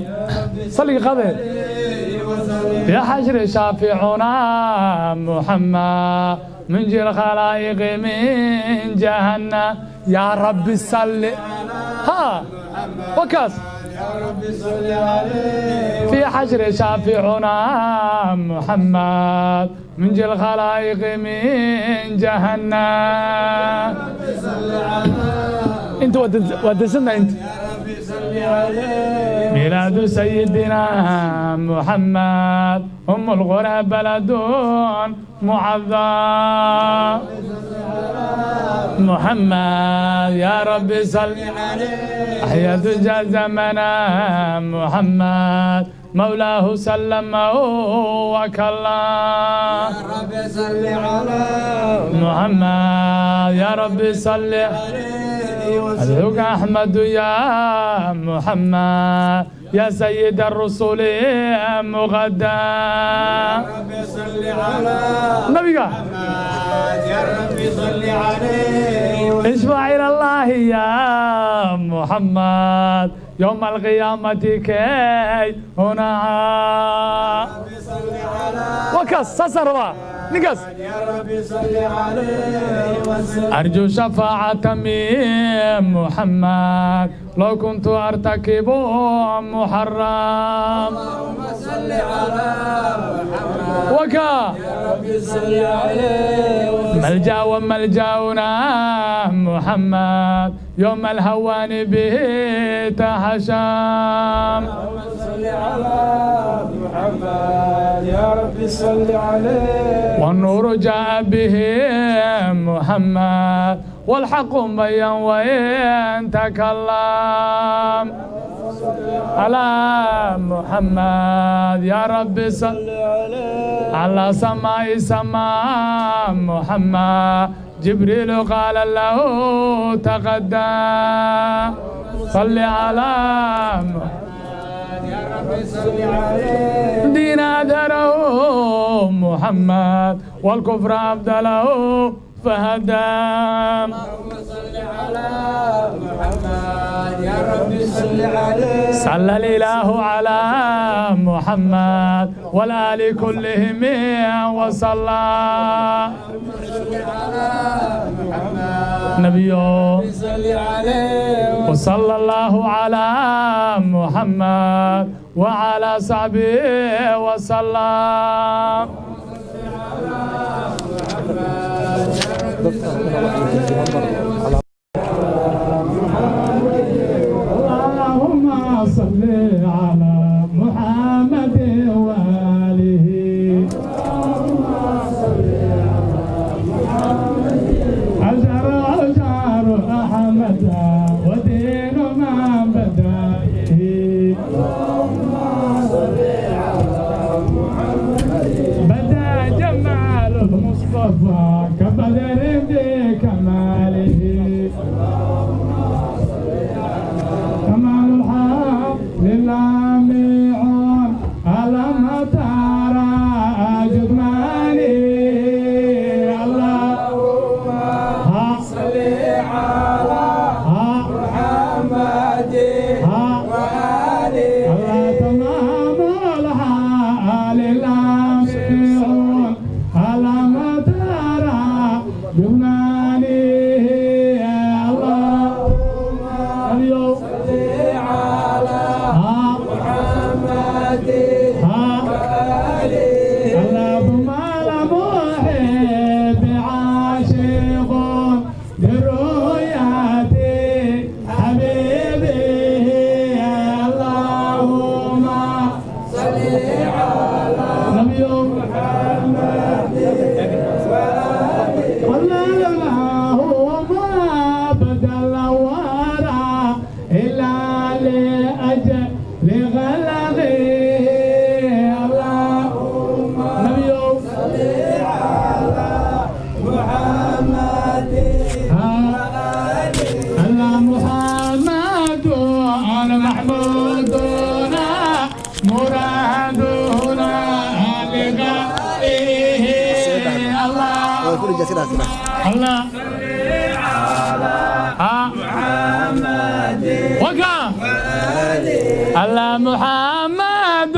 محمد صلي قبل يا حشر شافعنا محمد من جيل الخلائق من جهنم يا رب صل ها وكاس في حشر شافعنا محمد من جيل الخلائق من جهنم. انت ودسنا انت ميلاد سيدنا محمد أم القرى بلد معظم محمد يا رب صل أحيا دجى زمنا محمد مولاه سلمه وكلا يا رب صل على محمد يا رب صل أدعوك أحمد يا محمد يا سيد الرسل مغدا يا رب صل على نبيك محمد يا رب صل عليه اشفع إلى الله يا محمد يوم القيامة كي هنا صل على وكس سسروا نقص يا رب صل عليه وسلم. أرجو شفاعة من محمد لو كنت أرتكب محرم. اللهم صل على محمد وكا يا رب صل عليه وسلم. ملجأ وملجأنا محمد يوم الهوان به تحشم. اللهم صل على محمد يا رب صل عليه. والنور جاء به محمد والحق بين وإن تكلم على محمد يا رب صل على سماء سماء محمد جبريل قال له تقدم صل على محمد يا رب صل عليه. دين أدره محمد والكفر أبدله فهدى. اللهم صل على محمد يا رب صل عليه. صلى الإله على محمد والآل كلهم وصلى صل على محمد نبي صل عليه. وصلى الله على محمد وعلى صحبه وسلم. اللهم صل على محمد وآله. أجر أجر أحمد ودين من بدا به. بدا جمال المصطفى كبدر بكماله. كمال الحق للامعون ألم ترى جدماني. اللهم صل على محمد وآله. الله تمام الحال للامعون ألم ترى جدماني. اللهم صل على محمد وآله. اللهم المحب عاشق لرؤية حبيبه. اللهم صل على نبي محمد وآله. ولا هو ما بدل ورا إلا لأجل غلبه. اللهم نبي صل على محمد وآله. الله محمد أنا محمودنا مرادنا لغائه. الله الله محمد وقع وآله. على محمد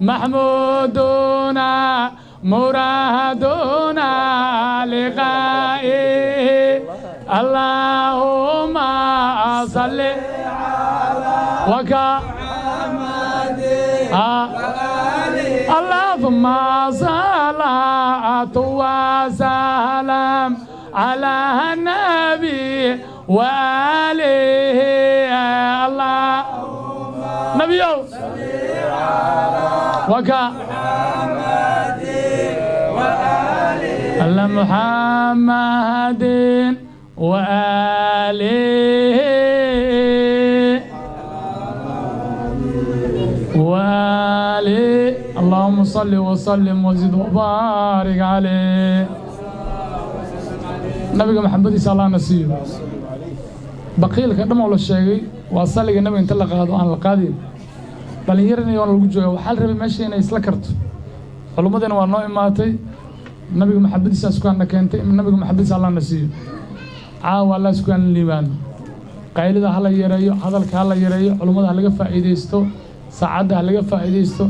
محمودنا مرادنا لقائه اللهم صل وكا محمد آه. اللهم صلاة وسلام على النبي وآله. الله نبي وكا على محمد وآله وآله. اللهم صل وسلم وزد وبارك عليه. Nabiga maxamadiisa Allah na siiyo. Baqiilka dhan oo la sheegay waa salliga nabiga inta la qaado aan la qaadin. Dhallinyarana waan lagu jooga. Waxaa la rabay meesha inay isla karto. Culummadina waa noo imaatay. Nabiga maxamadiisa isku keentay. Nabiga maxamadiisa Allah na siiyo. Caawa Allah isku liibaano. Qaylida ha la yareeyo, hadalka ha la yareeyo, culummada ha laga faa'iidaysto, saacadda ha laga faa'iidaysto.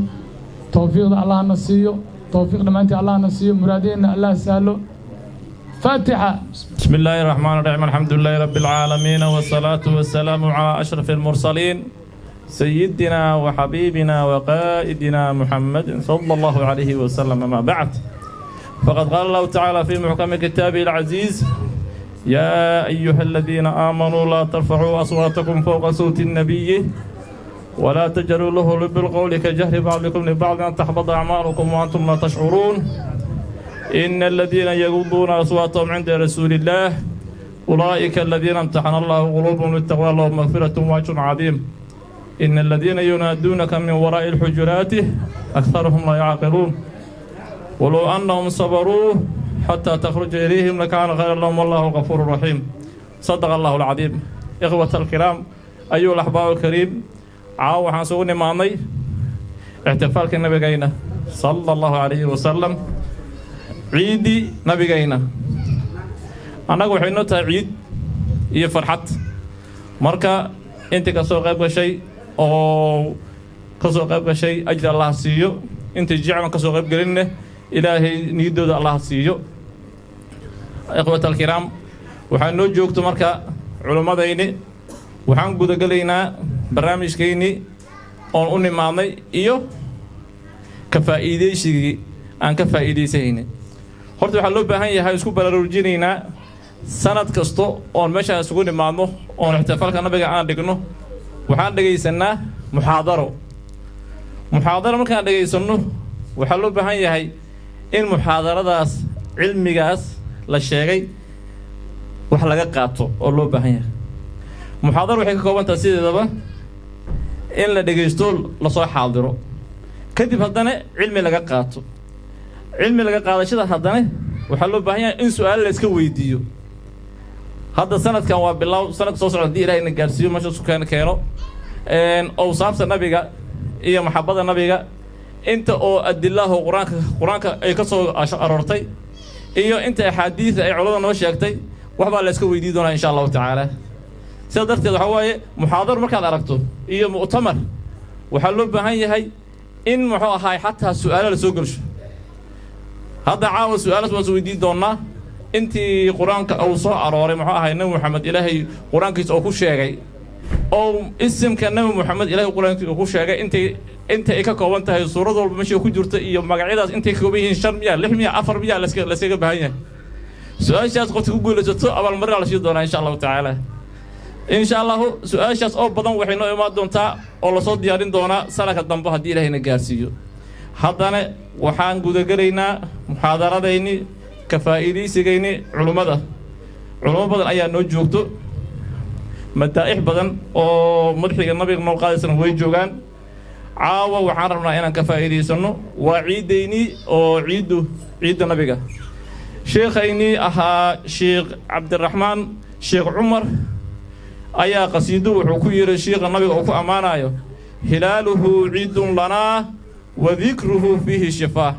Towfiiqda Allah na siiyo, towfiiq dhammaantii Allah na siiyo, muraadeenna Allah sahlo. Faatixa. بسم الله الرحمن الرحيم. الحمد لله رب العالمين، والصلاة والسلام على أشرف المرسلين، سيدنا وحبيبنا وقائدنا محمد صلى الله عليه وسلم. ما بعد، فقد قال الله تعالى في محكم كتابه العزيز: يا أيها الذين آمنوا لا ترفعوا أصواتكم فوق صوت النبي ولا تجهروا له بالقول كجهر بعضكم لبعض أن تحبط أعمالكم وأنتم لا تشعرون. إن الذين يغضون أصواتهم عند رسول الله أولئك الذين امتحن الله قلوبهم للتقوى، لهم مغفرة وأجر عظيم. إن الذين ينادونك من وراء الحجرات أكثرهم لا يعقلون. ولو أنهم صبروا حتى تخرج إليهم لكان خيرا لهم، والله غفور رحيم. صدق الله العظيم. إخوة الكرام، أيها الأحباب الكريم، caawa waxaan isugu nimaadnay ixtifaalka nabigayna sala Allahu calayhi wasalam, ciiddii nabigayna. Annaga waxay noo tahay ciid iyo farxad. Marka intii ka soo qayb gashay oo ka soo qayb gashay, ajri Allah siiyo. Intii jeclan ka soo qayb gelinne, Ilaahay niyaddooda Allah siiyo. Ikhwat alkiraam, waxaa noo joogto marka culummadayni. Waxaan gudagelaynaa barnaamijkaynii oon u nimaadnay iyo ka faa'iidaysigii aan ka faa'iidaysanaynay. Horta waxaa loo baahan yahay isku baraarujinaynaa, sanad kasto oon meeshaan isugu nimaadno oon ixtifaalka nabiga aan dhigno, waxaan dhegaysanaa muxaadaro. Muxaadaro markaan dhegaysanno, waxaa loo baahan yahay in muxaadaradaas cilmigaas la sheegay wax laga qaato oo loo baahan yahay. Muxaadaro waxay ka kooban tahay sideedaba in la dhegaysto, lasoo xaadiro, kadib haddana cilmi laga qaato. Cilmi laga qaadashada haddana waxaa loo baahan yahay in su-aal la iska weydiiyo. Hadda sanadkan waa bilow. Sanadka soo socda, hadii Ilahay na gaarsiiyo, meesha isku keeno, owsaafta nabiga iyo maxabada nabiga, inta oo adilaho qur-aanka ay ka soo aroortay iyo inta axaadiida ay culamada noo sheegtay, waxbaa la iska weydiin doonaa insha Allahu tacaala. Sidaa darteed waxaa waaye, muxaadaro markaad aragto iyo mu'tamar, waxaa loo baahan yahay in muxuu ahaay xataa su-aalo la soo gelsho. Hadda caawa su-aalas waan is weydiin doonnaa. Intii qur-aanka uu soo arooray, muxuu ahay, Nebi Moxamed Ilaahay qur-aankiisa oo ku sheegay, oo isimka Nebi Moxamed Ilahay qur-aankiisa uu ku sheegay, intay inta ay ka kooban tahay, suurad walba meesha ku jirta iyo magacyadaas intay ka kooban yihiin, shan miya, lix miya, afar miya, laskaga baahan yahay. Su-aashaas qofta ku guulaysato abaalmarin la sii doonaa insha Allahu tacaala. Insha Allahu su-aashaas oo badan waxay noo imaan doontaa oo lasoo diyaarin doonaa sanadka dambe haddii Ilaahayna gaarsiiyo. Haddana waxaan gudagelaynaa muxaadaradayni, ka faa'iidaysigayni culummada. Culummo badan ayaa noo joogto, madaa'ix badan oo madxiga nabiga noo qaadaysana way joogaan. Caawa waxaan rabnaa inaan ka faa'iidaysanno. Waa ciiddaynii oo ciiddu ciidda nabiga. Sheekhaynii ahaa Sheekh Cabdiraxmaan Sheekh Cumar ayaa qasiido wuxuu ku yidhi shiikha nabiga uu ku ammaanayo: hilaaluhu ciidun lanaa wa dikruhu fiihi shifaa.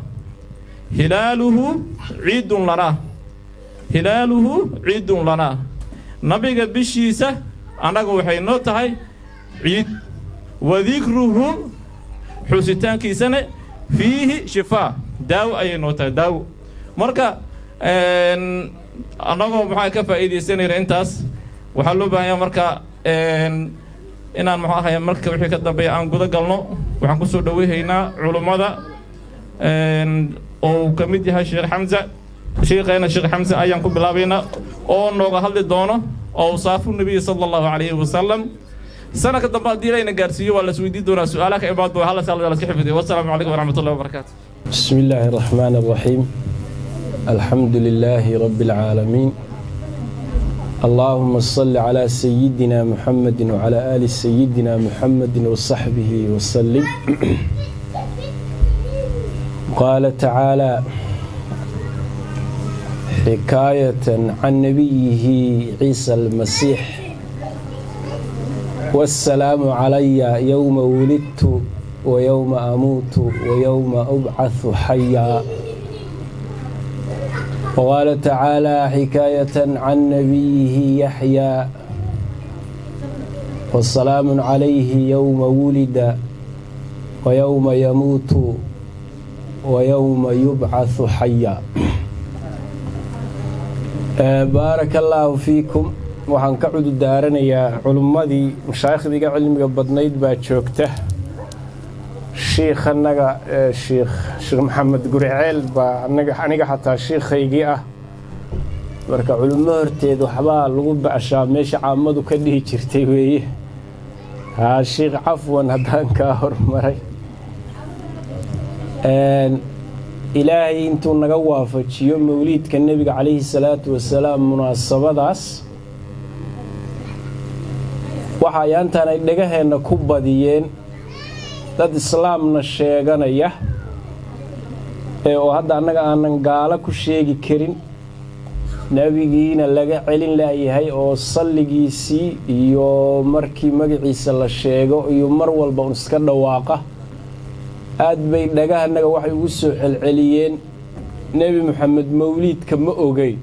Hilaaluhu ciidun lanaa, hilaaluhu ciidun lanaa. Nabiga bishiisa annaga waxay noo tahay ciid. Wadikruhu, xusitaankiisana, fiihi shifaa, daawo ayay noo tahay, daawo. Marka annagoo maxaa ka faa'iidaysanayna intaas, waxaa loo baahan yahay marka inaan, muxuu ahay, marka wixii ka dambeeya aan guda galno. Waxaan kusoo dhaweyhaynaa culummada oo uu ka mid yahay Sheekh Xamza. Sheekheena Sheekh Xamza ayaan ku bilaabaynaa oo nooga hadli doono awsaafu Nabiyi sala Allahu calayhi wasalam. Sanadka dambe haddii layna gaarsiiyo, waa la isweydiin doonaa su-aalaha ka imaan doona. Hala la iska xifdiyo. Wasalaamu calaykum waraxmatullahi wabarakaatu. بسم الله الرحمن الرحيم. الحمد لله رب العالمين. اللهم صل على سيدنا محمد وعلى آل سيدنا محمد وصحبه وسلم. قال تعالى حكاية عن نبيه عيسى المسيح: والسلام علي يوم ولدت ويوم أموت ويوم أبعث حيا. وقال تعالى حكاية عن نبيه يحيى: والسلام عليه يوم ولد ويوم يموت ويوم يبعث حيا. بارك الله فيكم. Waxaan ka cudur daaranayaa culummadii mashaayikhdiga cilmiga badnayd baa joogta. Shiikhanaga Sheekh Maxamed Guriceel baa anaga aniga xataa shiikhaygii ah. Marka culummo horteed waxbaa lagu ba'shaa, meesha caamadu ka dhihi jirtay weeye. Haa shiikh, cafwan haddaan kaa hormaray. Ilaahay intuu naga waafajiyo mawliidka Nebiga calayhi salaatu wasalaam, munaasabadaas waxa ayaantan ay dhegaheenna ku badiyeen dad islaamna sheeganaya ee oo hadda annaga aanan gaalo ku sheegi karin, nebigiina laga celin laayahay oo salligiisii iyo markii magaciisa la sheego iyo mar walba un iska dhawaaqa. Aad bay dhagahanaga waxay ugu soo celceliyeen Nebi Moxamed mawliidka ma ogeyn.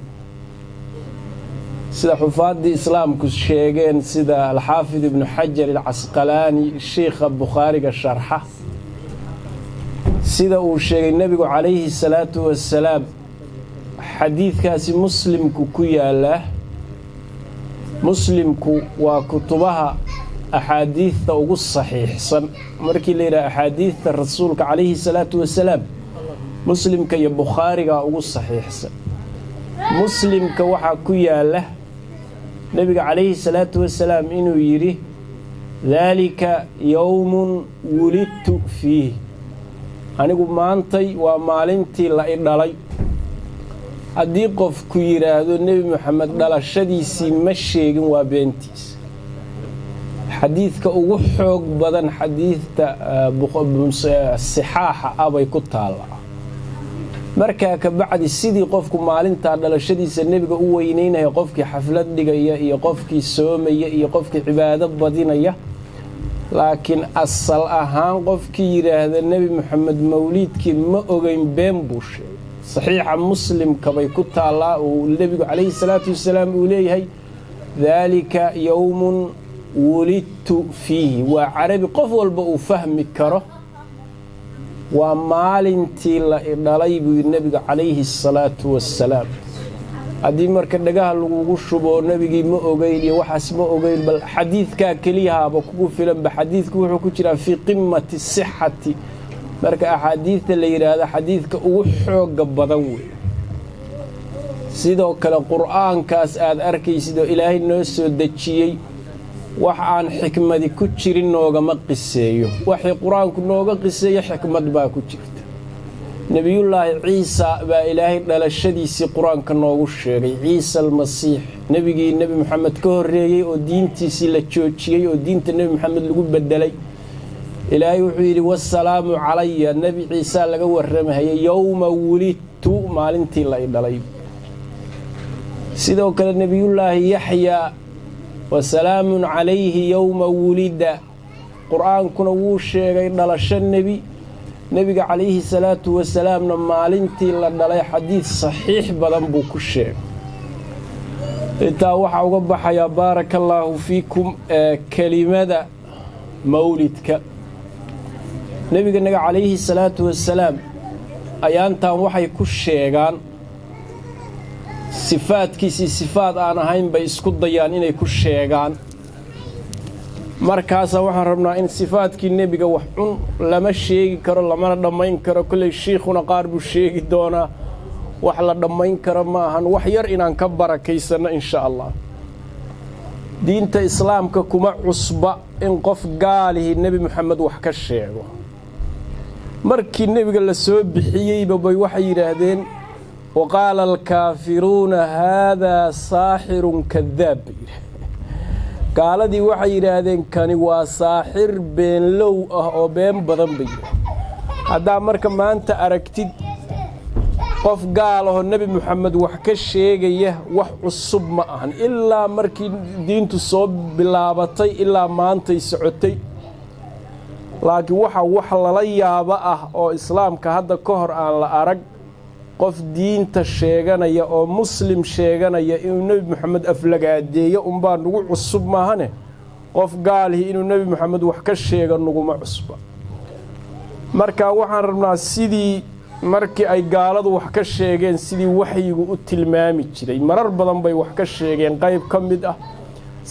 Sida xufaaddii islaamku sheegeen, sida Alxaafid Ibnu Xajar Alcasqalaani, shiikha Bukhaariga sharxa, sida uu sheegay, Nebigu calayhi salaatu wasalaam, xadiidkaasi Muslimku ku yaalaa. Muslimku waa kutubaha axaadiidta ugu saxiixsan. Markii la yidhaha axaadiidta Rasuulka calayhi salaatu wasalaam, Muslimka iyo Bukhaarigaa ugu saxiixsan. Muslimka waxaa ku yaala Nebiga calayhi salaatu wasalaam inuu yidhi: "Daalika yowmun wulidtu fiih", anigu maantay waa maalintii la i dhalay. Haddii qofku yidhaahdo Nebi Moxamed dhalashadiisii ma sheegin, waa beentiis. Xadiidka ugu xoog badan xadiidta sixaaxa ah bay ku taallaa. Markaa ka bacdi, sidii qofku maalintaa dhalashadiisa Nebiga u weyneynaya, qofkii xaflad dhigaya iyo qofkii soomaya iyo qofkii cibaado badinaya, laakiin asal ahaan qofkii yidhaahda Nebi Moxamed mawliidkii ma ogeyn, been buu sheegay. Saxiixa Muslimka bay ku taallaa uu Nebigu calayhi salaatu wasalaam uu leeyahay: "Daalika yowmun wulidtu fiihi". Waa Carabi qof walba uu fahmi karo. Waa maalintii la idhalay buu yidhi Nebiga calayhi asalaatu wassalaam. Haddii marka dhagaha lagugu shubo nebigii ma ogeyn iyo waxaas ma ogeyn, bal xadiidkaa keliyahaaba kugu filanba. Xadiidku wuxuu ku jiraa fii qimati sixati. Marka axaadiidta la yidhaahdo, xadiidka ugu xooga badan wey. Sidoo kale Qur'aankaas aad arkaysid oo Ilaahay noo soo dejiyey, wax aan xikmadi ku jirin noogama qiseeyo. Waxay Qur-aanku nooga qiseeyo, xikmad baa ku jirta. Nebiyullaahi Ciisa baa Ilaahay dhalashadiisii Qur-aanka noogu sheegay. Ciisa Almasiix, nebigii Nebi Moxamed ka horreeyey oo diintiisii la joojiyey oo diinta Nebi Moxamed lagu bedelay, Ilaahay wuxuu yidhi: "Wasalaamu calaya", Nebi Ciisaa laga warramahayay, "yowma wulidtu", maalintii la i dhalay. Sidoo kale Nebiyullaahi Yaxyaa: "Wasalaamun calayhi yowma wulida". Qur-aankuna wuu sheegay dhalasho nebi. Nebiga calayhi salaatu wasalaamna maalintii la dhalay xadiid saxiix badan buu ku sheegay. Intaa waxaa uga baxayaa, baaraka allaahu fiikum, ee kelimada Mawlidka Nebiganaga calayhi salaatu wasalaam ayaantan waxay ku sheegaan sifaadkiisii sifaad aan ahayn bay isku dayaan inay ku sheegaan. Markaasa waxaan rabnaa in sifaadkii Nebiga wax cun lama sheegi karo, lamana dhammayn karo. Kolley shiikhuna qaar buu sheegi doonaa. Wax la dhammayn karo ma ahan, wax yar inaan ka barakaysanno insha Allah. Diinta Islaamka kuma cusba in qof gaalihi Nebi Moxamed wax ka sheego. Markii Nebiga la soo bixiyeyba bay waxay yidhaahdeen: "وقال الكافرون هذا ساحر كذاب" bay yidhahdeen. Gaaladii waxay yidhaahdeen: "Kani waa saaxir beenlow ah oo been badan," bay yidhahdeen. Haddaa marka maanta aragtid qof gaal ahoo Nebi Moxamed wax ka sheegaya, wax cusub ma ahan. Ilaa markii diintu soo bilaabatay ilaa maantay socotay. Laakiin waxa wax lala yaabo ah oo Islaamka hadda ka hor aan la arag, qof diinta sheeganaya oo Muslim sheeganaya inuu Nebi Moxamed aflagaadeeyo unbaa nagu cusub maahane, qof gaalihi inuu Nebi Moxamed wax ka sheego naguma cusba. Marka waxaan rabnaa sidii markii ay gaaladu wax ka sheegeen, sidii waxyigu u tilmaami jiray. Marar badan bay wax ka sheegeen. Qayb ka mid ah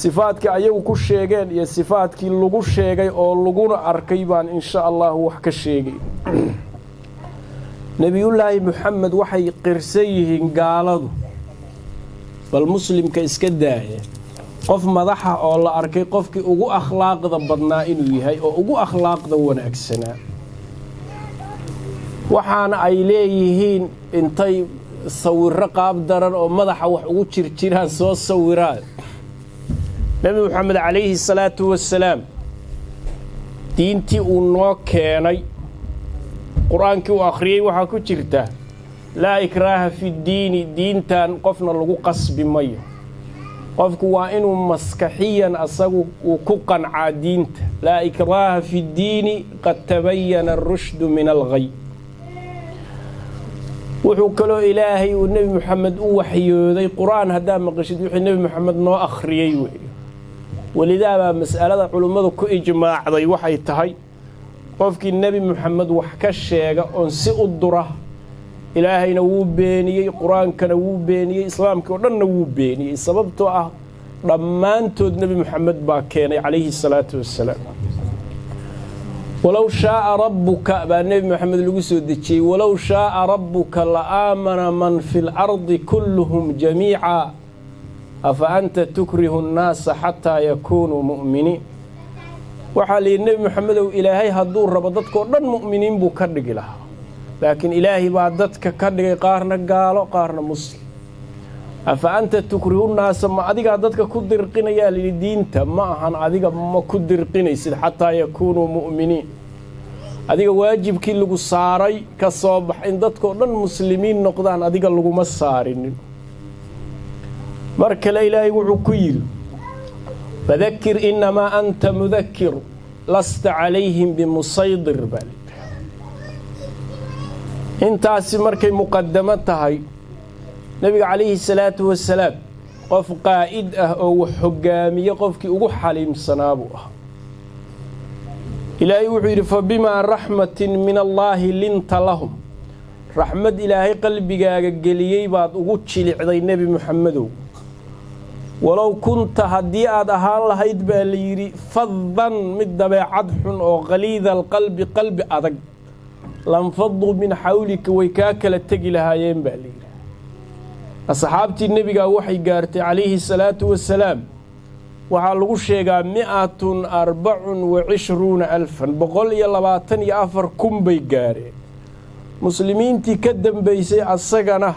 sifaadkii ayagu ku sheegeen iyo sifaadkii lagu sheegay oo laguna arkay baan insha Allahu wax ka sheegay. Nebiyullaahi Moxamed waxay qirsan yihiin gaaladu, bal Muslimka iska daaya, qof madaxa oo la arkay qofkii ugu akhlaaqda badnaa inuu yahay oo ugu akhlaaqda wanaagsanaa. Waxaana ay leeyihiin intay sawirro qaab daran oo madaxa wax ugu jirjiraan soo sawiraan. Nebi Moxamed calayhi salaatu wasalaam diintii uu noo keenay, Qur-aankii uu akhriyey, waxaa ku jirta: "لا إكراه في الدين". Diintan qofna lagu qasbi mayo. Qofku waa inuu maskaxiyan asagu uu ku qancaa diinta. "لا إكراه في الدين قد تبين الرشد من الغي". Wuxuu kaloo Ilaahay uu Nebi Moxamed u waxyooday Qur-aan. Haddaa maqashid, wixii Nebi Moxamed noo akhriyey weeye. Walidaa baa mas'alada culimmadu ku ijmaacday waxay tahay: qofkii Nebi Moxamed wax ka sheega oon si u dura, Ilaahayna wuu beeniyey, Qur-aankana wuu beeniyey, Islaamkii oo dhanna wuu beeniyey, sababtoo ah dhammaantood Nebi Moxamed baa keenay calayhi salaatu wassalaam. "ولو شاء ربك" baa Nebi Moxamed lagu soo dejiyey. "ولو شاء ربك لآمن من في الأرض كلهم جميعا أفأنت تكره الناس حتى يكونوا مؤمنين". Waxaa la yidhi: Nebi Moxamedow, Ilaahay hadduu rabo dadkoo dhan mu'miniin buu ka dhigi lahaa, laakiin Ilaahay baa dadka ka dhigay qaarna gaalo, qaarna Muslim. "أفأنت تكره الناس", ma adigaa dadka ku dirqinayaa layidhi diinta? Ma ahan, adiga ma ku dirqinaysid "حتى يكونوا مؤمنين". Adiga waajibkii lagu saaray ka soo bax. In dadkoo dhan Muslimiin noqdaan adiga laguma saarinin. Mar kale Ilaahay wuxuu ku yidhi: "فذكر إنما أنت مذكر لست عليهم بمصيطر" baa layidhi. Intaasi markay muqadamo tahay, Nebiga calayhi salaatu wasalaam qof qaa'id ah oo wax hoggaamiye qofkii ugu xaliimsanaa buu ahaa. Ilaahay wuxuu yidhi: "فبما رحمة من الله لنت لهم". Raxmad Ilaahay qalbigaaga geliyey baad ugu jilicday, Nebi Muxamedow. "ولو كنت", haddii aad ahaan lahayd baa la yidhi, "فظا", mid dabeecad xun oo "غليظ القلب", qalbi adag, "لانفضوا من حولك", way kaa kala tegi lahaayeen baa la yidhi. Asxaabtii nebigaa waxay gaartay calayhi salaatu wasalaam, waxaa lagu sheegaa 124,000, 124,000 bay gaareen. Muslimiintii ka dambeysay asagana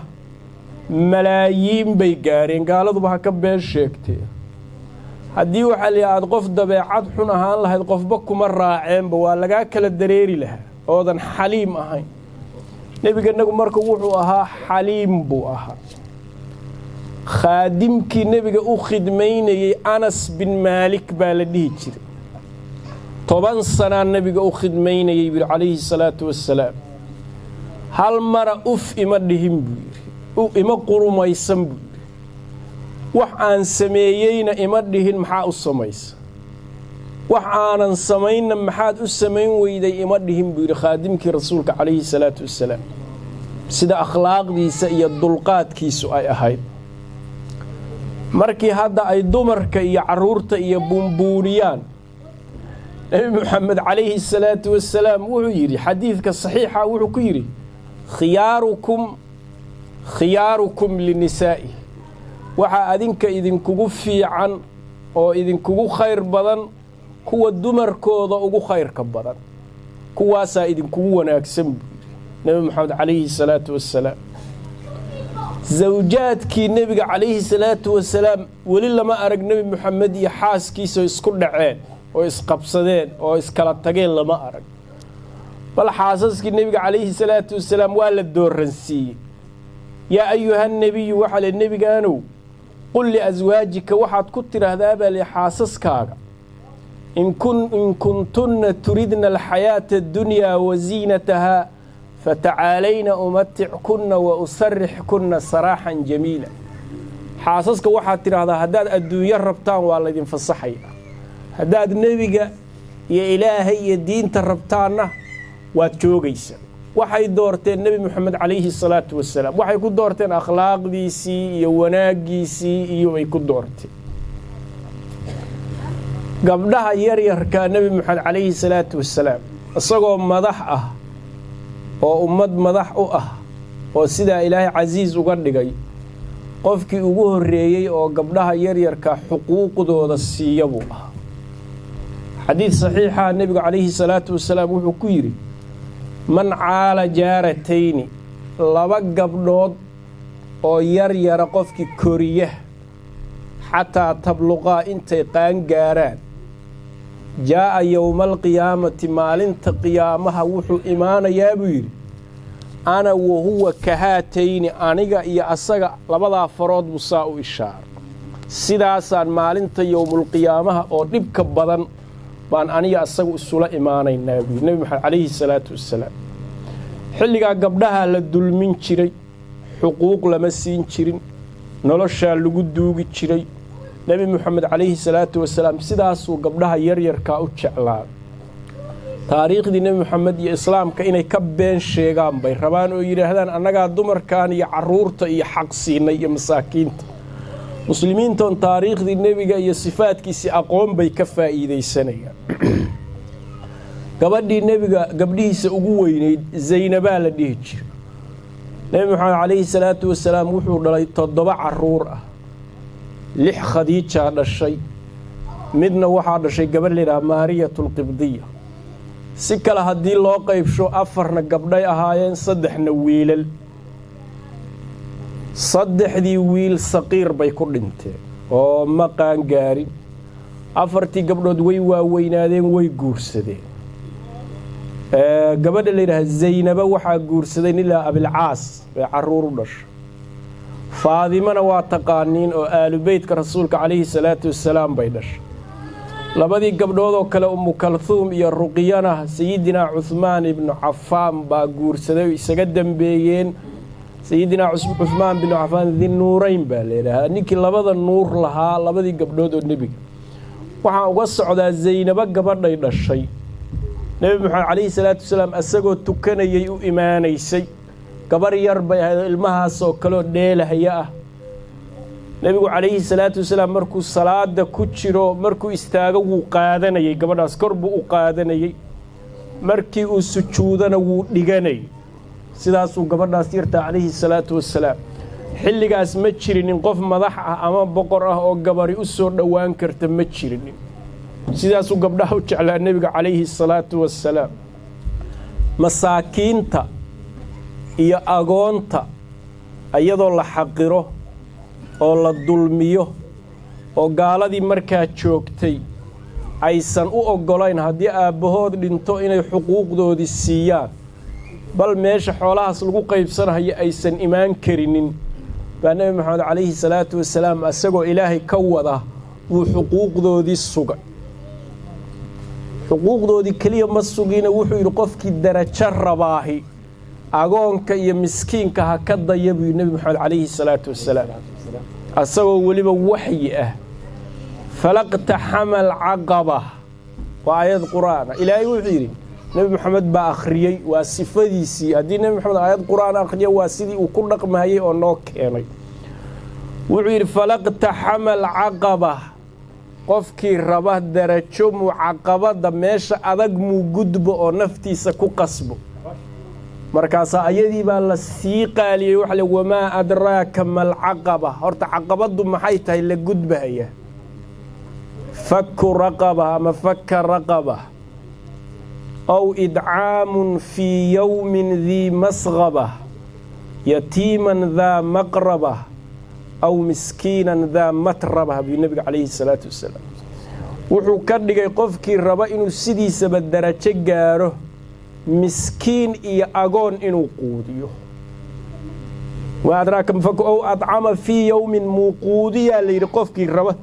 malaayiin bay gaareen. Gaaladuba ha ka been sheegtee. Haddii waxaa la yidhi aada qof dabeecad xun ahaan lahayd, qofba kuma raaceenba, waa lagaa kala dareeri lahaa oodan xaliim ahayn. Nebiganagu marka wuxuu ahaa xaliim buu ahaa. Khaadimkii Nebiga u khidmaynayey Anas bin Maalik baa la dhihi jiray. 10 sanaa Nebiga u khidmaynayey buu calayhi salaatu wassalaam. "Hal mara uf ima dhihin," buu yidhi, "ima qurumaysan," buu yidhi. "Wax aan sameeyeyna ima dhihin maxaa u samaysa." Wax aanan samaynna maxaad u samayn weyday ima dhihin, buu yidhi khaadimkii Rasuulka calayhi salaatu wasalaam, sida akhlaaqdiisa iyo dulqaadkiisu ay ahayd. Markii hadda ay dumarka iyo carruurta iyo buunbuuniyaan, Nebi Moxamed calayhi salaatu wasalaam wuxuu yidhi, xadiidka saxiixa wuxuu ku yidhi: "Khiyaarukum khiyaarukum linisaa'i." Waxaa adinka idinkugu fiican oo idinkugu khayr badan kuwa dumarkooda ugu khayrka badan, kuwaasaa idinkugu wanaagsan, buu yidhi Nebi Moxamed calayhi salaatu wasalaam. Zawjaadkii Nebiga calayhi salaatu wasalaam, weli lama arag Nebi Moxamed iyo xaaskiisa isku dhaceen oo isqabsadeen oo iskala tageen, lama arag. Bal xaasaskii Nebiga calayhi salaatu wasalaam waa la dooransiiyey. "Yaa ayuha nebiyu," waxaa le nebigaanow, "qul liaswaajika," waxaad ku tidhaahdaa baa li xaasaskaaga, "in kuntunna turidna alxayaata addunyaa wa ziinatahaa fatacaalayna umatickunna wa usarixkunna saraaxan jamiila." Xaasaska waxaad tidhaahdaa, haddaad adduunyo rabtaan waa laydin fasaxaya, haddaad Nebiga iyo Ilaahay iyo diinta rabtaanna waad joogaysaa. Waxay doorteen Nebi Moxamed calayhi salaatu wasalaam. Waxay ku doorteen akhlaaqdiisii iyo wanaaggiisii iyo bay ku doorteen. Gabdhaha yaryarkaa, Nebi Moxamed calayhi salaatu wasalaam isagoo madax ah oo ummad madax u ah oo sidaa Ilaahay casiis uga dhigay, qofkii ugu horreeyey oo gabdhaha yaryarka xuquuqdooda siiya buu ahaa. Xadiid saxiixa nebigu calayhi salaatu wasalaam wuxuu ku yidhi: "Man caala jaaratayni," laba gabdhood oo yar yara qofkii koriya, "xataa tabluqaa," intay qaan gaaraan, "jaa'a yowma alqiyaamati," maalinta qiyaamaha wuxuu imaanayaa, buu yidhi, "ana wahuwa kahaatayni," aniga iyo asaga labadaa farood buu saa u ishaaray, sidaasaan maalinta yowmulqiyaamaha oo dhibka badan baan aniga asagu isula imaanaynaa, buu yidhi Nebi Maxamed calayhi salaatu wassalaam. Xilligaa gabdhaha la dulmin jiray, xuquuq lama siin jirin, noloshaa lagu duugi jiray. Nebi Moxamed calayhi salaatu wasalaam sidaasuu gabdhaha yaryarkaa u jeclaaday. Taariikhdii Nebi Moxamed iyo Islaamka inay ka been sheegaan bay rabaan oo yidhaahdaan annagaa dumarkan iyo carruurta iyo xaq siinay iyo masaakiinta. Muslimiintoon taariikhdii Nebiga iyo sifaadkiisii aqoon bay ka faa'iidaysanayaan. Gabadhii Nebiga gabdhihiisa ugu weynayd Zaynabaa la dhihi jira. Nebi Moxamed calayhi salaatu wasalaam wuxuu dhalay toddoba carruur ah. Lix Khadiijaa dhashay, midna waxaa dhashay gabadh layidhaha Maariyatulqibdiya. Si kale haddii loo qaybsho, afarna gabdhay ahaayeen, saddexna wiilal. Saddexdii wiil saqiir bay ku dhinteen oo ma qaangaarin. Afartii gabdhood way waaweynaadeen, way guursadeen. Gabadha la yidhaha Zaynaba waxaa guursaday nilaa Abilcaas, bay carruur u dhashay. Faadimana waa taqaaniin oo Aalubeytka Rasuulka calayhi salaatu wasalaam bay dhashay. Labadii gabdhood oo kale, Umu Kalhuum iyo Ruqiyana, Sayidinaa Cuhmaan ibnu Cafaan baa guursaday oo isaga dambeeyeen. Sayidinaa Cuhmaan binu Cafaan Dinuurayn baa la yidhaahaa, ninkii labada nuur lahaa, labadii gabdhood oo Nebiga. Waxaan uga socdaa Zaynabo gabadhay dhashay, Nebi Maxamed calayhi salaatu wasalaam isagoo tukanayay u imaanaysay. Gabar yar bay ahayd oo ilmahaas oo kaleoo dheelahaya ah. Nebigu calayhi salaatu wasalaam markuu salaada ku jiro, markuu istaago wuu qaadanayay gabadhaas, kor buu u qaadanayey, markii uu sujuudana wuu dhiganayay. Sidaasuu gabadhaas yartaa calayhi salaatu wasalaam. Xilligaas ma jirinin qof madax ah ama boqor ah oo gabari u soo dhowaan karta, ma jirinin. Sidaasuu gabdhaha u jeclaa Nebiga calayhi salaatu wasalaam. Masaakiinta iyo agoonta iyadoo la xaqiro oo la dulmiyo oo gaaladii markaa joogtay aysan u oggolayn haddii aabbahood dhinto inay xuquuqdoodii siiyaan, bal meesha xoolahaas lagu qaybsanayo aysan imaan karinin, baa Nebi Maxamed calayhi salaatu wasalaam isagoo Ilaahay ka wada wuu xuquuqdoodii sugay. Xuquuqdoodii keliya ma sugina, wuxuu yidhi qofkii darajo rabaahi agoonka iyo miskiinka ha ka daya, buu yidhi Nebi Maxamed calayhi salaatu wasalaam, asagoo weliba waxyi ah. Falaqtaxama alcaqaba. Waa aayad Qur'aana. Ilaahay wuxuu yidhi, Nebi Moxamed baa akhriyey, waa sifadiisii. Haddii Nebi Moxamed aayad Qur'aan akhriyo, waa sidii uu ku dhaqmahayey oo noo keenay. Wuxuu yidhi: فلا اقتحم العقبة. Qofkii raba darajo, mucaqabada, meesha adag muu gudbo oo naftiisa ku qasbo. Markaasaa ayadii baa la sii qaaliyey. Waxa le: وما أدراك ما العقبة. Horta caqabaddu maxay tahay la gudbahaya? فك رقبة ama فك رقبة أو إطعام في يوم ذي مسغبة يتيما ذا مقربة أو مسكينا ذا متربة, buu nabiga calayhi salaatu wasalaam wuxuu ka dhigay qofkii raba inuu sidiisaba darajo gaaro, miskiin iyo agoon inuu quudiyo. وما أدراك فك أو إطعام في يوم muu quudiyaa la yidhi. Qofkii raba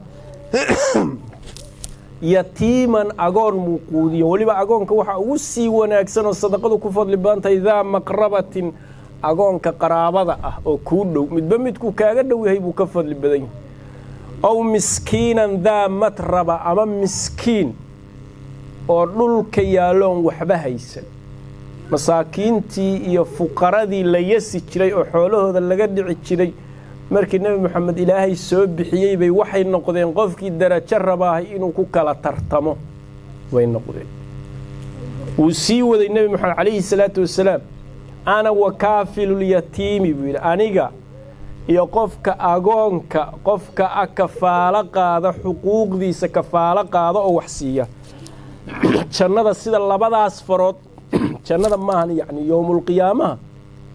yatiiman, agoon muu quudiyo. Weliba agoonka waxaa ugu sii wanaagsan oo sadaqadu ku fadli badan tahay ذا مقربة, agoonka qaraabada ah oo kuu dhow. Midba midkuu kaaga dhow yahay buu ka fadli badan yahay. أو مسكينا ذا متربة, ama miskiin oo dhulka yaalloon waxba haysan. Masaakiintii iyo fuqaradii la yasi jiray oo xoolahooda laga dhici jiray, markii Nebi Moxamed Ilaahay soo bixiyey bay waxay noqdeen qofkii darajo rabaahay inuu ku kala tartamo bay noqdeen. Wuu sii waday Nebi Moxamed calayhi salaatu wasalaam. أنا وكافل اليتيم, buu yidhi, aniga iyo qofka agoonka, qofka a kafaalo qaada, xuquuqdiisa kafaalo qaada oo wax siiya, jannada sida labadaas farood, jannada maahan, yacni yowmulqiyaamaha,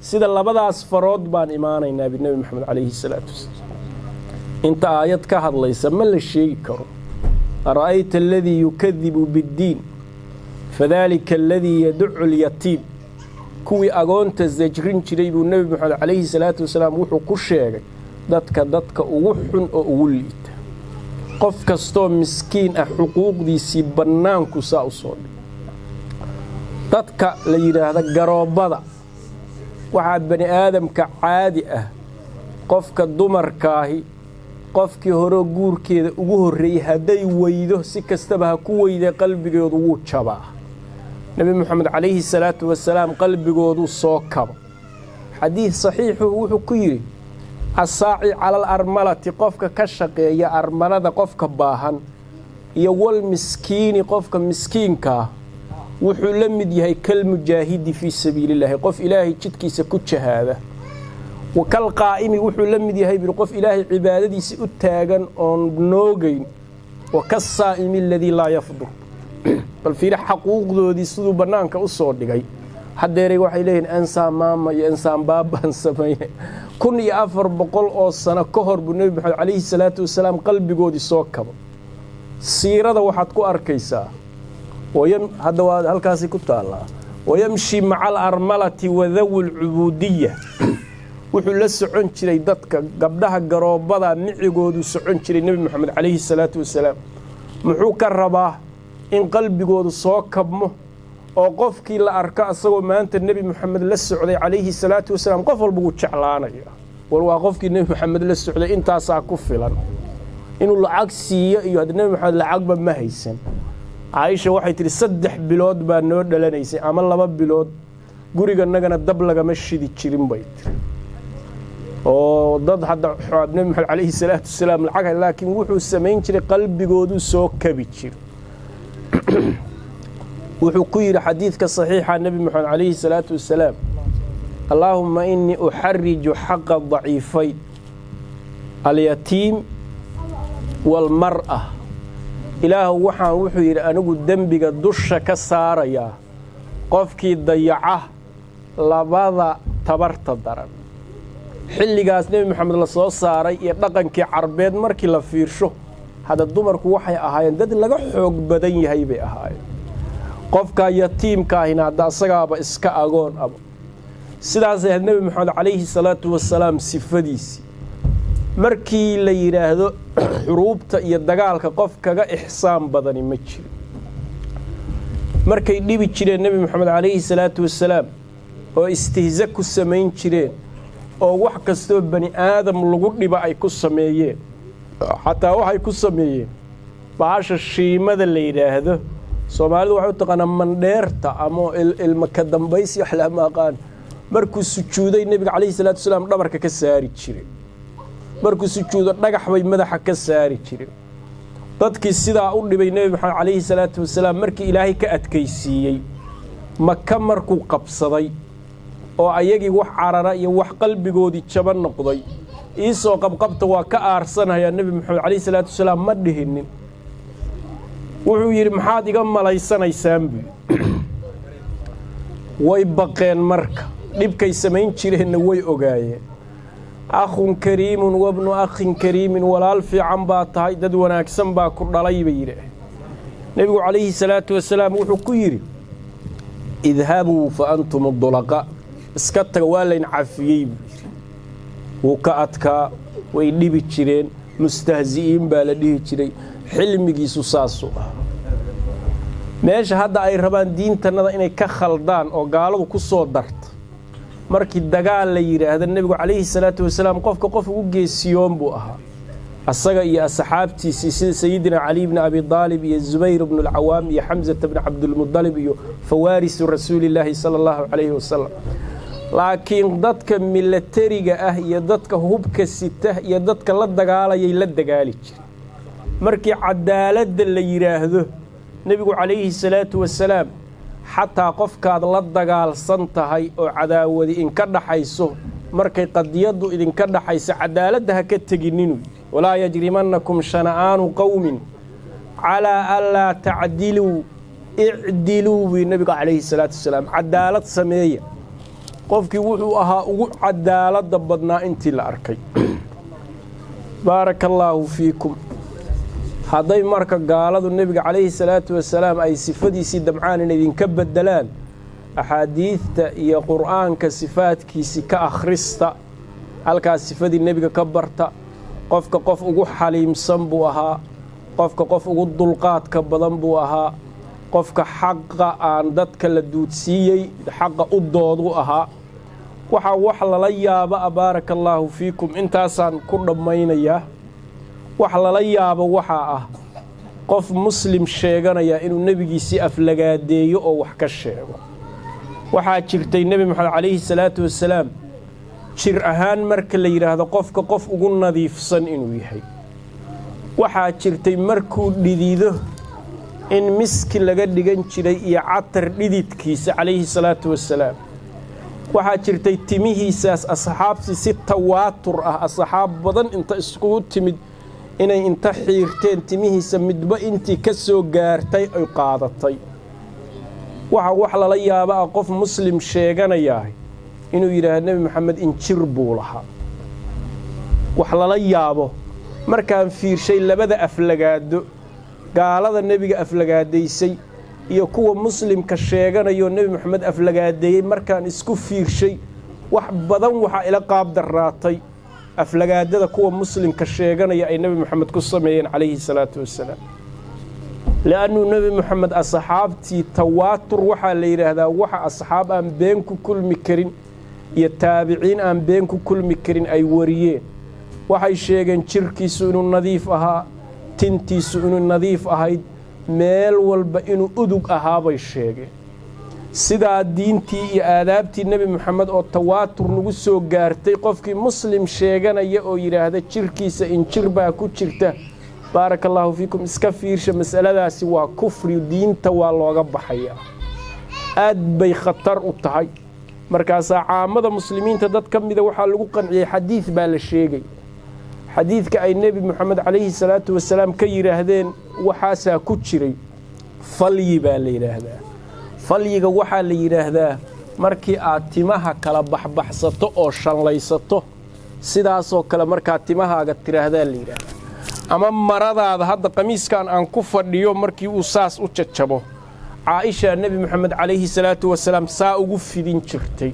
sida labadaas farood baan imaanaynaa, bi Nebi Maxamed calayhi salaatu wasalaam. Inta aayad ka hadlaysa ma la sheegi karo. أرأيت الذي يكذب بالدين فذلك الذي يدع اليتيم. Kuwii agoonta zajrin jiray buu Nebi Maxamed calayhi salaatu wasalaam wuxuu ku sheegay dadka ugu xun oo ugu liita. Qof kastoo miskiin ah xuquuqdiisii bannaanku saa u soo dhig. Dadka la yidhaahda garoobbada, waxaa bani aadamka caadi ah qofka dumarkaahi qofkii horeo guurkeeda ugu horreeyey hadday weydo, si kastaba ha ku weydee, qalbigoodu wuu jabaa. Nebi Moxamed calayhi salaatu wasalaam qalbigoodu soo kabo. Xadiid saxiixu wuxuu ku yidhi: الساعي على الأرملة, qofka ka shaqeeya armalada, qofka baahan, iyo والمسكين, qofka miskiinkaa, wuxuu la mid yahay كالمجاهد في سبيل الله, qof Ilaahay jidkiisa ku jahaada. وكالقائم, wuxuu la mid yahay biri qof Ilaahay cibaadadiisa u taagan oon noogeyn. وكالصائم الذي لا يفطر. Bal fiiri xaquuqdoodii siduu bannaanka u soo dhigay. Haddeeray waxay leeyihin ansaan maama iyo ansaan baabaan samayne. 1400 oo sano ka hor buu Nebi Maxamed calayhi salaatu wasalaam qalbigoodii soo kabo. Siirada waxaad ku arkaysaa, hadda waa halkaasi ku taallaa: ويمشي مع الأرملة وذوي العبودية. Wuxuu la socon jiray dadka gabdhaha garoobbada micigoodu socon jiray Nebi Moxamed calayhi salaatu wasalaam. Muxuu ka rabaa? In qalbigoodu soo kabmo oo qofkii la arko asagoo maanta Nebi Moxamed la socday calayhi salaatu wasalaam, qof walba wuu jeclaanaya. War waa qofkii Nebi Moxamed la socday, intaasaa ku filan inuu lacag siiyo. Iyo hadda Nebi Moxamed lacagba ma haysan. Caaisha waxay tidhi: 3 bilood baa noo dhalanaysay ama 2 bilood, guriganagana dab lagama shidi jirin, bay tiri. Oo dad hadda Nebi Maxamed calayhi salaatu wasalaam lacag, laakiin wuxuu samayn jiray qalbigooduu soo kabi jiro. Wuxuu ku yidhi xadiidka saxiixa Nebi Maxamed calayhi salaatu wasalaam: اللهم إني أحرج حق الضعيفين اليتيم والمرأة. Ilaahu, waxaan, wuxuu yidhi, anigu dembiga dusha ka saarayaa qofkii dayaca labada tabarta daran. Xilligaas Nebi Moxamed la soo saaray iyo dhaqankii Carbeed markii la fiirsho, hadda dumarku waxay ahaayeen dad laga xoog badan yahay bay ahaayeen. Qofka yatiimka ahina hadda asagaaba iska agoon aba. Sidaasay ahayd Nebi Moxamed calayhi salaatu wasalaam sifadiisii. Markii la yidhaahdo xuruubta iyo dagaalka, qof kaga ixsaan badani ma jiro. Markay dhibi jireen Nebi Moxamed calayhi salaatu wasalaam oo istihza ku samayn jireen oo wax kastoo bani aadam lagu dhiba ay ku sameeyeen, xataa waxay ku sameeyeen bahasha shiimada la yidhaahdo. Soomaalidu waxay u taqaanaa mandheerta ama ilma ka dambaysi, wax lama aqaan. Markuu sujuuday nebiga calayhi salaatu wasalaam dhabarka ka saari jiray, markuu sujuudo dhagax bay madaxa ka saari jireen. Dadkii sidaa u dhibay Nebi Maxamed calayhi salaatu wasalaam, markii Ilaahay ka adkaysiiyey, Maka markuu qabsaday oo ayagii wax carara iyo wax qalbigoodii jaban noqday, iisoo qabqabta, waa ka aarsanayaa, Nebi Maxamed calayhi salaatu wasalaam ma dhihinin. Wuxuu yidhi, "Maxaad iga malaysanaysaan?" buu. Way baqeen marka, dhibkay samayn jireenna way ogaayeen. "أخ كريم وابن أخ كريم", walaal fiican baa tahay, dad wanaagsan baa ku dhalay, bay yidhaaheen. Nebigu calayhi salaatu wasalaam wuxuu ku yidhi, "اذهبوا فأنتم الطلقاء", iska taga, waa layn cafiyey, buu yidhi. Wuu ka adkaa, way dhibi jireen, mustahzi'iin baa la dhihi jiray. Xilmigiisu saasuu ah. Meesha hadda ay rabaan diintannada inay ka khaldaan oo gaaladu ku soo darta, markii dagaal la yidhaahdo, nebigu calayhi salaatu wasalaam qofka qof ugu geesiyoon buu ahaa, asaga iyo asxaabtiisii, sida Sayidina Cali bni Abi Daalib iyo Zubayr bnu Alcawaam iyo Xamsata bni Cabdilmudalib iyo fawaarisu Rasuulillaahi sala Allahu calayhi wasalam. Laakiin dadka milatariga ah iyo dadka hubka sita iyo dadka la dagaalayay la dagaali jiray. Markii cadaaladda la yidhaahdo, nebigu calayhi salaatu wasalaam xataa qofkaad la dagaalsan tahay oo cadaawadi inka dhaxayso, markay qadiyaddu idinka dhaxayso, cadaaladda ha ka tegininu yidhi. ولا يجرمنكم شنآن قوم على ألا تعدلوا اعدلوا, buu nebigu calayhi salaatu wasalaam. Cadaalad sameeya. Qofkii wuxuu ahaa ugu cadaaladda badnaa intii la arkay. Baaraka Allaahu fiikum. Hadday marka gaaladu nebiga calayhi salaatu wasalaam ay sifadiisii damcaan in idinka beddelaan, axaadiidta iyo Qur'aanka sifaadkiisii ka akhrista, halkaas sifadii nebiga ka barta. Qofka qof ugu xaliimsan buu ahaa, qofka qof ugu dulqaadka badan buu ahaa, qofka xaqa aan dadka la duudsiiyey xaqa u doodu ahaa. Waxaa wax lala yaabo a, baaraka Allaahu fiikum, intaasaan ku dhammaynayaa. Wax lala yaabo waxaa ah qof Muslim sheeganaya inuu nebigiisii aflagaadeeyo oo wax ka sheego. Waxaa jirtay Nebi Maxamed calayhi salaatu wasalaam jir ahaan marka la yidhaahdo qofka qof ugu nadiifsan inuu yahay. Waxaa jirtay markuu dhidido in miski laga dhigan jiray iyo catar dhididkiisa calayhi salaatu wasalaam. Waxaa jirtay timihiisaas asxaabtii si tawaatur ah, asxaab badan inta iskugu timid, inay inta xiirteen timihiisa midba intii ka soo gaartay ay qaadatay. Waxa wax lala yaaba ah qof Muslim sheeganayaa inuu yidhaahdo Nebi Maxamed injir buu lahaa. Wax lala yaabo markaan fiirshay labada aflagaado, gaalada nebiga aflagaadaysay iyo kuwa Muslimka sheeganayoo Nebi Maxamed aflagaadeeyey markaan isku fiirshay, wax badan waxaa ila qaab darraatay aflagaadada kuwa Muslimka sheeganaya ay Nebi Maxamed ku sameeyeen calayhi salaatu wasalaam. Li'annuu Nebi Moxamed asxaabtii tawaatur waxaa la yidhaahdaa waxa asxaab aan been ku kulmi karin iyo taabiciin aan been ku kulmi karin ay wariyeen. Waxay sheegeen jirkiisu inuu nadiif ahaa, tintiisu inuu nadiif ahayd, meel walba inuu udug ahaabay sheegeen. Sidaa diintii iyo aadaabtii Nebi Moxamed oo tawaatur nagu soo gaartay, qofkii Muslim sheeganaya oo yidhaahda jirkiisa injir baa ku jirta, baaraka Allaahu fiikum, iska fiirsha masaladaasi, waa kufri, diinta waa looga baxayaa, aad bay khatar u tahay. Markaasaa caamada muslimiinta dad ka mida waxaa lagu qanciyey xadiid baa la sheegay, xadiidka ay Nebi Moxamed calayhi salaatu wasalaam ka yidhaahdeen waxaasaa ku jiray. Falyi baa la yidhaahdaa. Falyiga waxaa la yidhaahdaa markii aad timaha kala baxbaxsato oo shanlaysato, sidaasoo kale markaad timahaaga tiraahdaa la yidhaahdaa. Ama maradaada hadda qamiiskan aan ku fadhiyo markii uu saas u jajabo, Caaisha Nebi Moxamed calayhi salaatu wasalaam saa ugu fidin jirtay.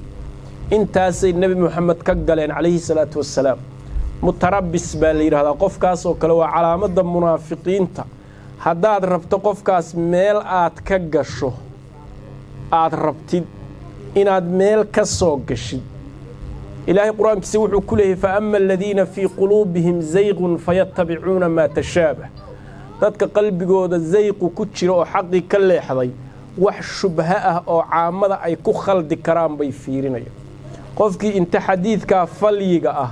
Intaasay Nebi Moxamed ka galeen calayhi salaatu wasalaam. Mutarabbis baa la yidhahdaa qofkaasoo kale, waa calaamadda munaafiqiinta. Haddaad rabto qofkaas meel aad ka gasho, aad rabtid inaad meel ka soo gashid, Ilaahay Qur-aankiisa wuxuu ku leeyahy, فأما الذين في قلوبهم زيغ فيتبعون ما تشابه. Dadka qalbigooda zayqu ku jira oo xaqii ka leexday, wax shubha ah oo caamada ay ku khaldi karaan bay fiirinayaan. Qofkii inta xadiidkaa falyiga ah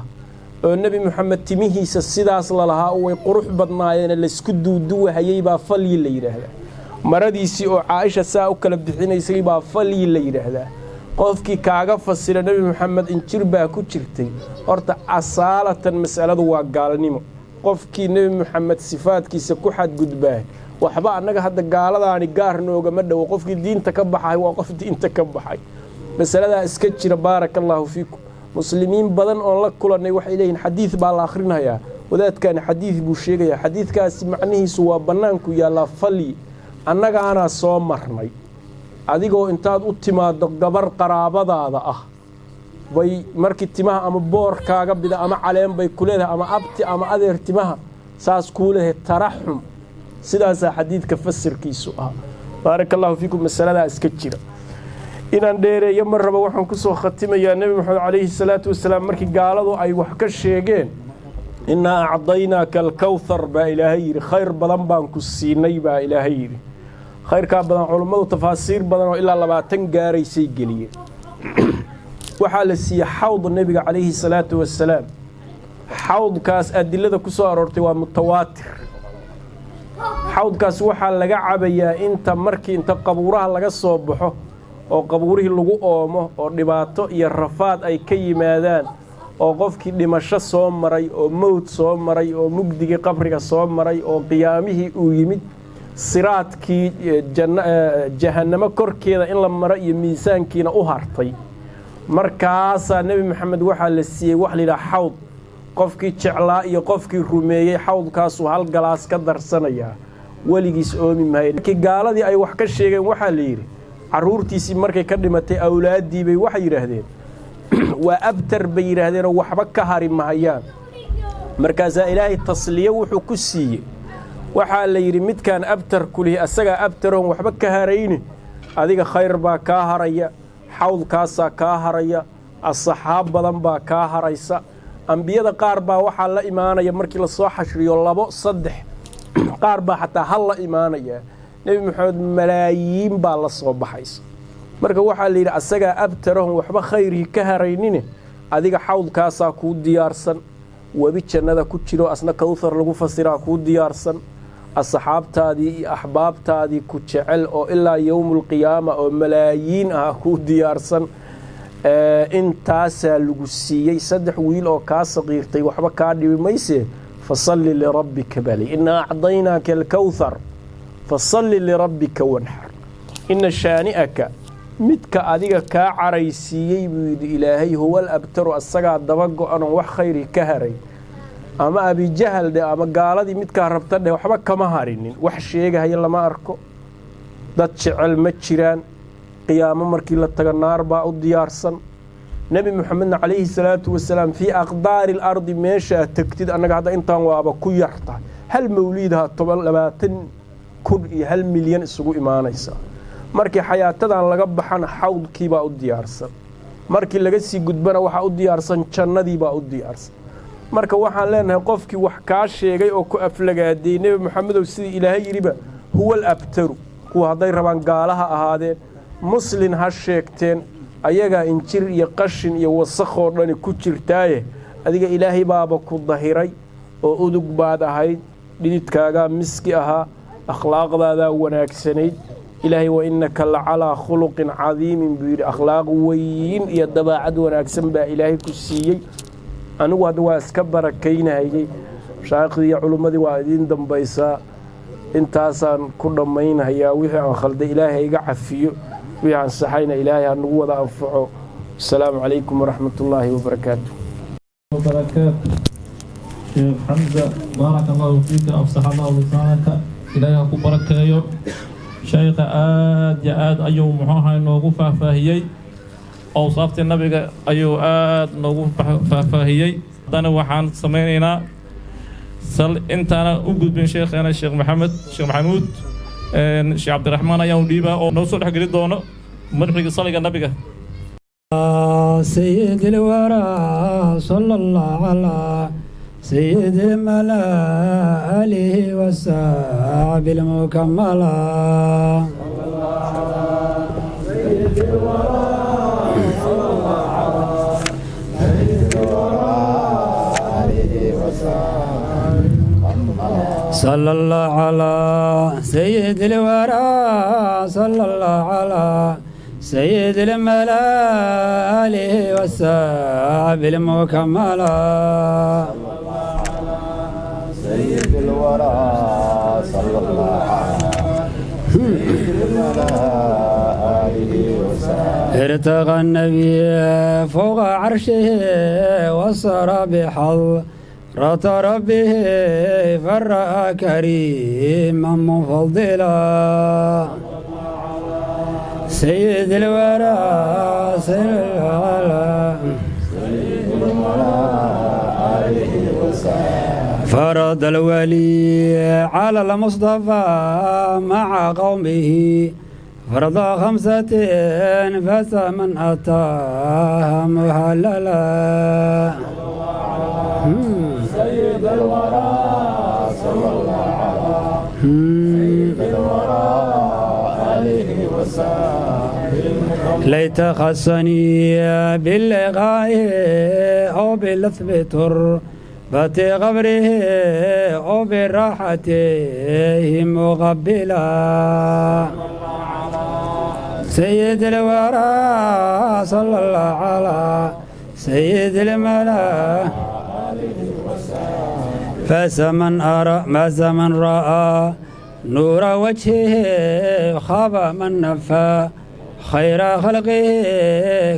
oo Nebi Moxamed timihiisa sidaas lalahaa way qurux badnaayeene laysku duuduwahayey baa falyi la yidhaahdaa. Maradiisii oo Caaisha saa u kala bixinaysay baa falyi la yidhaahdaa. Qofkii kaaga fasira Nebi Moxamed injir baa ku jirtay, horta asaalatan mas'aladu waa gaalnimo. Qofkii Nebi Moxamed sifaadkiisa ku xadgudbaa, waxba annaga hadda gaaladaani gaar noogama dhowo. Qofkii diinta ka baxay waa qof diinta ka baxay. Masaladaa iska jira. Baaraka allaahu fiikum. Muslimiin badan oon la kulannay waxay leeyihin xadiid baa la akhrinayaa, wadaadkaani xadiid buu sheegayaa, xadiidkaasi macnihiisu waa bannaanku yaallaa, falyi. Annagaanaa soo marnay. Adigoo intaad u timaaddo gabar qaraabadaada ah bay markii timaha ama boorkaaga bida ama caleen bay ku leedahay, ama abti ama adeer, timaha saas kuu leedahay, taraxum. Sidaasaa xadiidka fasirkiisu ah. Baaraka allahu fiikum. Masaladaa iska jira. Inaan dheereeyo mar raba. Waxaan ku soo khatimayaa Nebi Maxamed calayhi salaatu wasalaam markii gaaladu ay wax ka sheegeen, "Innaa acdaynaaka alkawthar" baa Ilaahay yidhi. Khayr badan baan ku siinay baa Ilaahay yidhi. Khayrkaa badan culummadu tafaasiir badan oo ilaa 20 gaaraysay geliyeen. Waxaa la siiyey xawd nebiga calayhi salaatu wasalaam. Xawdkaas adilada ku soo aroortay waa mutawaatir. Xawdkaas waxaa laga cabayaa inta markii inta qabuuraha laga soo baxo oo qabuurihii lagu oomo oo dhibaato iyo rafaad ay ka yimaadaan, oo qofkii dhimasho soo maray oo mowd soo maray oo mugdigii qabriga soo maray oo qiyaamihii uu yimid, siraadkii jahannamo korkeeda in la maro iyo miisaankiina u hartay, markaasaa Nebi Maxamed waxaa la siiyey wax la yidhaha xawd. Qofkii jeclaa iyo qofkii rumeeyey xawdkaasuu hal galaas ka darsanayaa, weligiis oomi maayo. Markii gaaladii ay wax ka sheegeen, waxaa la yidhi carruurtiisii markay ka dhimatay, awlaaddiibay waxay yidhaahdeen waa abtar bay yidhaahdeenoo waxba ka hari mahayaan. Markaasaa Ilaahay tasliye wuxuu ku siiyey, waxaa la yidhi midkaan abtar kulihi asagaa abtaroon waxba ka harayni, adiga khayr baa kaa haraya, xawdkaasaa kaa haraya, asxaab badan baa kaa haraysa. Ambiyada qaar baa waxaa la imaanaya markii lasoo xashriyo labo, saddex, qaar baa xataa hal la imaanaya. Nebi Maxamed malaayiin baa la soo baxaysa. Marka waxaa la yidhi asagaa abtarahon waxba khayrihii ka haraynine, adiga xawdkaasaa kuu diyaarsan, webi jannada ku jiro asna kawthar lagu fasiraa kuu diyaarsan, asxaabtaadii iyo axbaabtaadii ku jecel oo ilaa yowmulqiyaama oo malaayiin ah kuu diyaarsan. Intaasaa lagu siiyey. Saddex wiil oo kaa saqiirtay waxba kaa dhibi mayse. "Fasalli lirabbika" baa lay, "Innaa acdaynaaka alkawthar fasalli lirabbika wanxar, inna shaani'aka", midka adiga kaa caraysiiyey buu yidhi Ilaahay, "huwa alabtaru", asagaa daba go-an oon wax khayri ka haray. Ama Abijahal dheh ama gaaladii midkaa rabta dheh, waxba kama harinin. Wax sheegahaya lama arko, dad jecel ma jiraan. Qiyaamo markii la tago naar baa u diyaarsan. Nebi Moxamedna calayhi salaatu wasalaam fii aqdaari alardi meeshaa tegtid, annaga hadda intaan waaba ku yartahay, hal mawliidha 10, 20,000 iyo 1 milyan isugu imaanaysa. Markii xayaatadan laga baxana xawdkiibaa u diyaarsan, markii laga sii gudbana waxaa u diyaarsan jannadiibaa u diyaarsan. Marka waxaan leenahay qofkii wax kaa sheegay oo ku aflagaadeeyey Nebi Moxamedow, sidii Ilaahay yidhiba, huwa alabtaru. Kuwa hadday rabaan gaalaha ahaadeen, muslin ha sheegteen, ayagaa injir iyo qashin iyo wasakhoo dhani ku jirtaaye, adiga Ilaahay baaba ku dahiray oo udug baad ahayd, dhididkaagaa miski ahaa, akhlaaqdaadaa wanaagsanayd. Ilaahay "wa innaka la calaa khuluqin cadiimin" buu yidhi. Akhlaaq weyn iyo dabeecad wanaagsan baa Ilaahay ku siiyey. Anigu hadda waa iska barakaynahayey. Mashaaiikhdii iyo culummadii waa idiin dambaysaa. Intaasaan ku dhammaynahayaa. Wixii aan khalday Ilaahay iga cafiyo, wixii aan saxayna Ilaahay ha nagu wada anfaco. Asalaamu calaykum waraxmat ullaahi wabarakaatu. وبركاته. شيخ حمزة، بارك الله فيك، أفصح الله لسانك، إلهي ku barakeeyo. Sheekha aad iyo aad ayuu muxuu ahay noogu faahfaahiyey awsaaftii nabiga, ayuu aad noogu faahfaahiyey. Haddana waxaan samaynaynaa sal intaana u gudbin sheekheena Sheekh Maxamed, Sheekh Maxamuud, Sheekh Cabdiraxmaan ayaan u dhiibaa oo noo soo dhexgeli doono madxiga saliga nabiga. سيد الورى صلى الله على سيد الملا آله والصحب المكملا. سيد الورى صلى الله على سيد الورى آله وصحبه. صلى الله على سيد الورى صلى الله على سيد الملا آله والصحب المكملا. سيد الورى صلى الله على سيد الملا آله وصحبه. ارتقى النبي فوق عرشه وصار بحضرة ربه فرأى كريما مفضلا. سيد الورى سيد الورى سيد الورى آله وصحبه. فرض الولي على المصطفى مع قومه فرض 5 فمن أتاها مهللا. سيد الورى صلى الله على سيد الورى آله وصحبه. ليت خصني باللقاء أو بلطف تربة قبره أو براحته مقبلا. سيد الورى صلى الله على سيد الملا. فزمن أرى ما زمن رأى نور وجهه خاب من نفى خير خلقه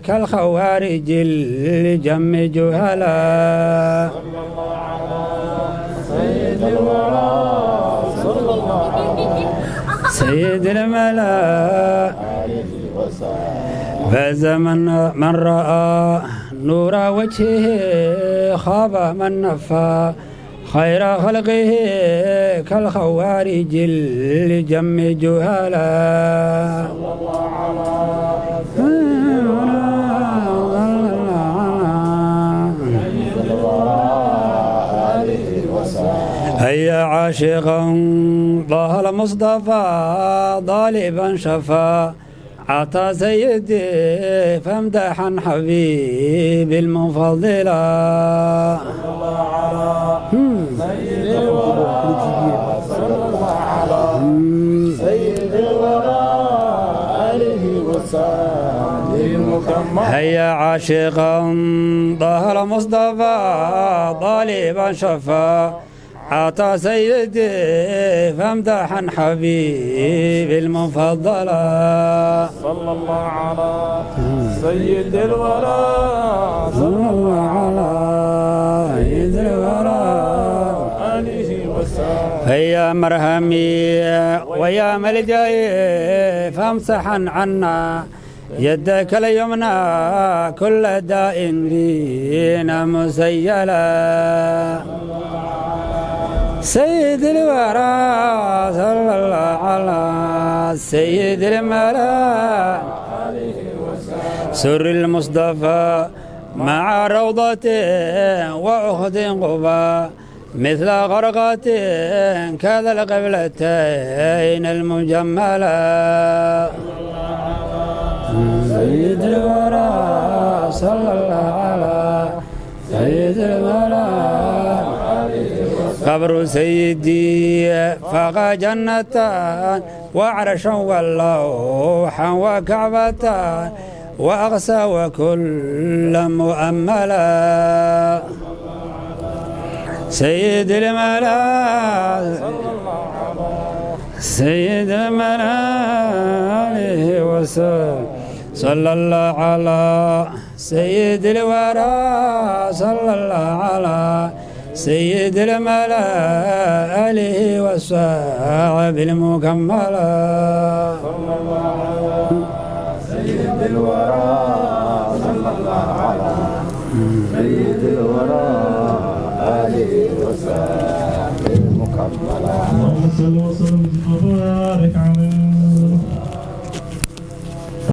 كالخوارج الجم جهلا. سيد الورى صلى الله على سيد الملا. آله وصحبه. فزمن من رأى نور وجهه خاب من نفى خير خلقه كالخوارج الجم جهلا. سيد الورى آله وصحبه. هيا عاشقا ضه المصطفى طالبا شفا عطى سيدي فامدحا حبيبي المفضلا. سيد الورى صلى الله على سيد الورى آله وصحبه المكمل. هيا عاشقا ضه المصطفى طالبا شفا عطى سيدي فامدحا حبيبي المفضلا. صلى الله على سيد الورى صلى الله على سيد الورى آله وسلم. هيا مرهمي ويا ملجئي فامسحا عنا يدك اليمنى كل داء فينا مسيلا. سيد الورى صلى الله على سيد الملا. سر المصطفى مع روضته وأخت قبا مثل غرقة كذا القبلتين المجملة. سيد الورى صلى الله على سيد الورى. قبر سيدي فقى جنة وعرشا واللوحا وكعبة وأقصى وكل مؤملا. سيد الملا سيد الملا عليه وسلم. صلى الله على سيد الورى صلى الله على سيد الملا آله وصحبه المكملا. صلى الله على سيد الورى صلى الله على سيد الورى آله وصحبه المكملا. اللهم صل وسلم وبارك على